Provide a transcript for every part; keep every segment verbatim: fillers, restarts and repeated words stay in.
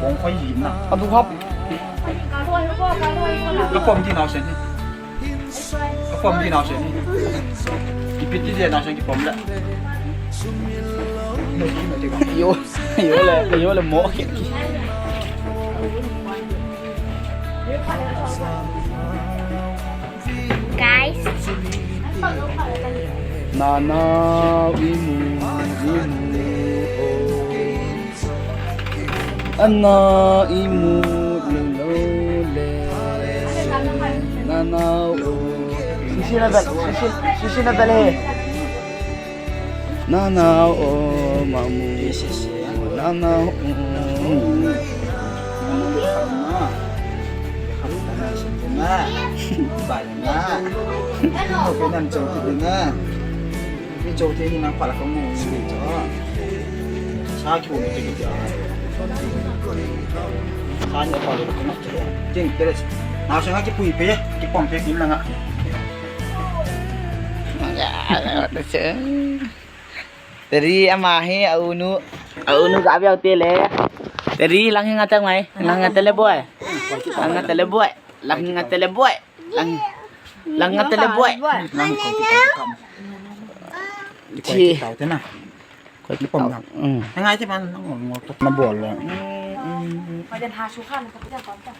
Kong khoi lim na. Adu hap. Ka pom ti nau sen. Ka pom ti nau sen. Ipi ti dia nau sen ki pom le. Yo, yo le, yo le mo ke. Guys. Nana imu, imu, oh. Ana imu, lolo le. Nana, oh. Sisi na bel, sisi, sisi na bel he. Nana o mamu. Nana o. Teri ama hi a unu, a unu ga biau te le. Teri lang hi nga tang mai, lang nga te le boy. Lang nga te le boy. Lang nga tele boy. Lang, lang nga tele boy. Lang ko kita kam. Ti. Tao te na. Ko ti pom na. Mm. Ngai te man ngol ngol to na bol le. Mm. Pajan ha su khan ko pajan pom ta.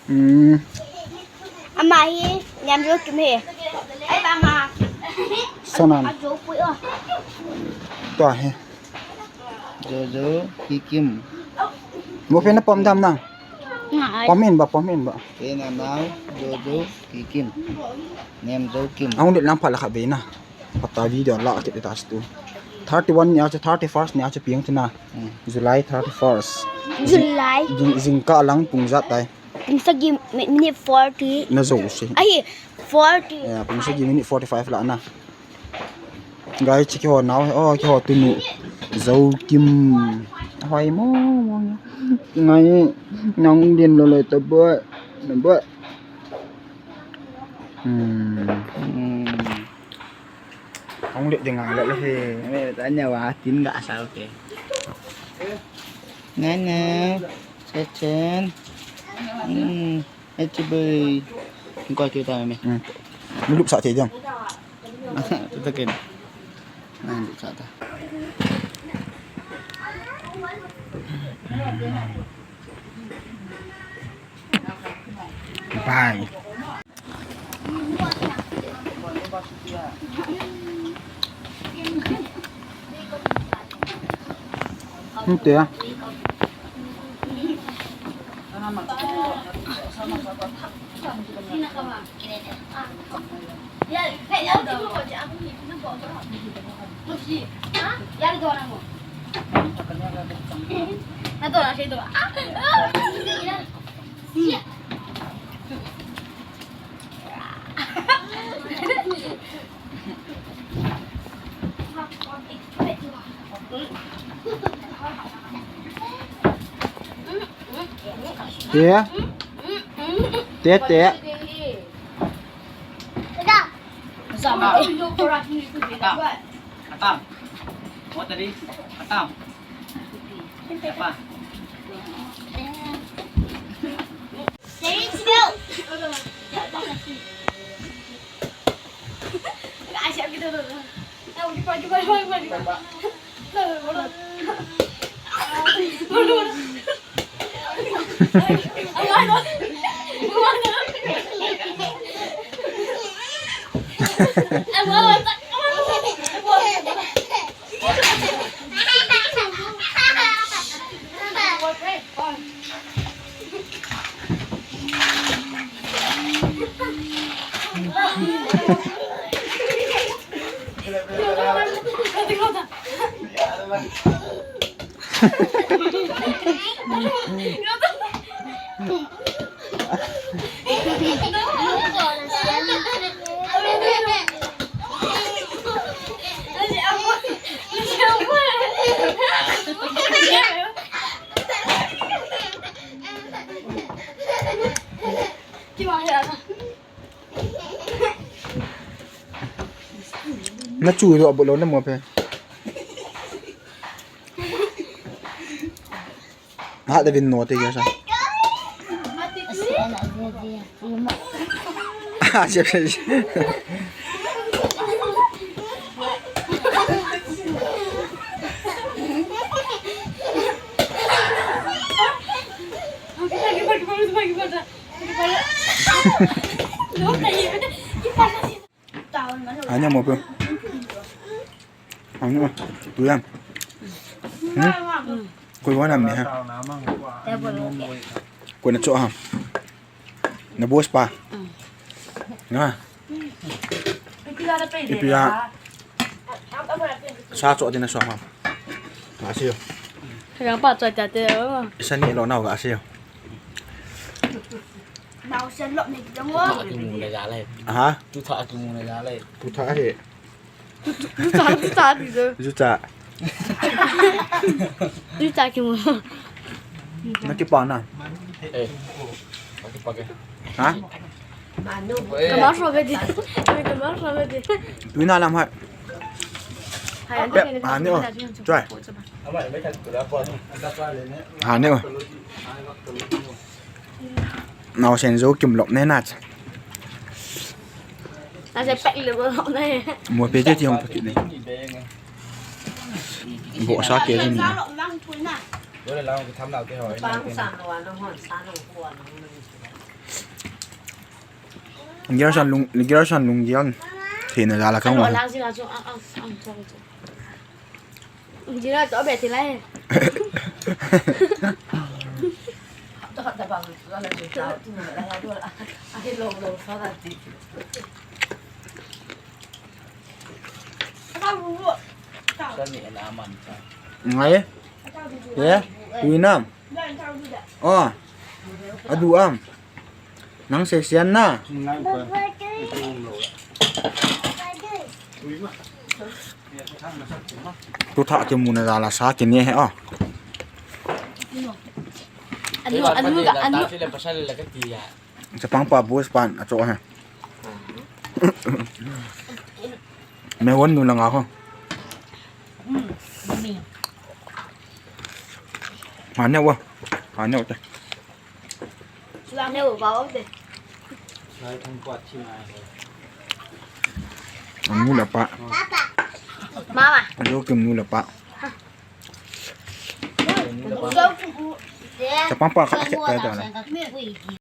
Mm. Ama hi, nem jo kim he. Ai, ba ma. Sanan. A jo pui o. To he. Jojo, Kikim. Mo pe na pom dam na. Ngai. Pom in ba, pom in ba. Pe na nau, Jojo, Kikim. Nem jo kim. Ahung dit lang pha la kha be na. Pata video la kit ta stu. Thirty-one ni acha, thirty-first ni acha piang tina. Hmm. July thirty-first. July. Jing, jingkah lang pung jat tai. Pung sagi mi-, minute forty. Na jo si. Ai, forty. Ya, pung sagi minute forty-five la na. Guys, chi kiho nau, oh, kiho tunu. Zo kim. Hoi mo, mo. Ngai, nang din lo lo to boy. Na boy. Hmm. Hmm. Hung le ding a le le he. Me ta nya wa tin ga sa o te. Na na. Che chen. Hmm. Happy birthday. Koi ke ta me. Hmm. Mu lup sa te jang. Ta ke. Na lup sa ta. Bye. Hum, te. Te. Te, te. Atam. Atam. Water is atam. Apa? Na chu lo, abu lo na mo pe. Ha, da vin no te ya sa. Ah, siap, siap, siap. Anya mo pe. Anya, tu yan. Hmm? Koi wana me ha. Koi na cho ha. Na boss pa. Na. Ipi ya. Sa cho din na so ha. Ga si yo. Kaya pa cho ta te. Isa ni lo na ga si yo. Nau sen lop ni jong o. Tu tha ki mu na ja le. Ha? Tu tha ki mu na ja le. Tu tha he. Tu, tu, tu tha, tu tha ti jo. Ju cha. Tu tha ki mu. Na ki pa na. Eh. Na ki pa ke. Ha? Ka ma so be di. Ka ma so be di. Tu na lam ha. Hai, an. Pe, ha ni o. Try. Ha ni o. Naosen Jokim lop ne na. Naosen pek le lop ne. Mo pe te ti hong pek ne. Bo sa ke ni. Gerson lung, Gerson lung giang. Thina jala kang wa. Jira to be thilai. Ngai. Ye. Tuinam. Oh. Adu am. Nang se sian na. Tu tha ke muna jala sa ke ne he a. Anu, anu ga, anu. Chapang pa bus pan a cho he. Me won nu langa ho. Ha ne wa. Ha ne wa te. Anu la pa. Mama. Anu ke mu la pa. Chapang pa ka ke pa da la.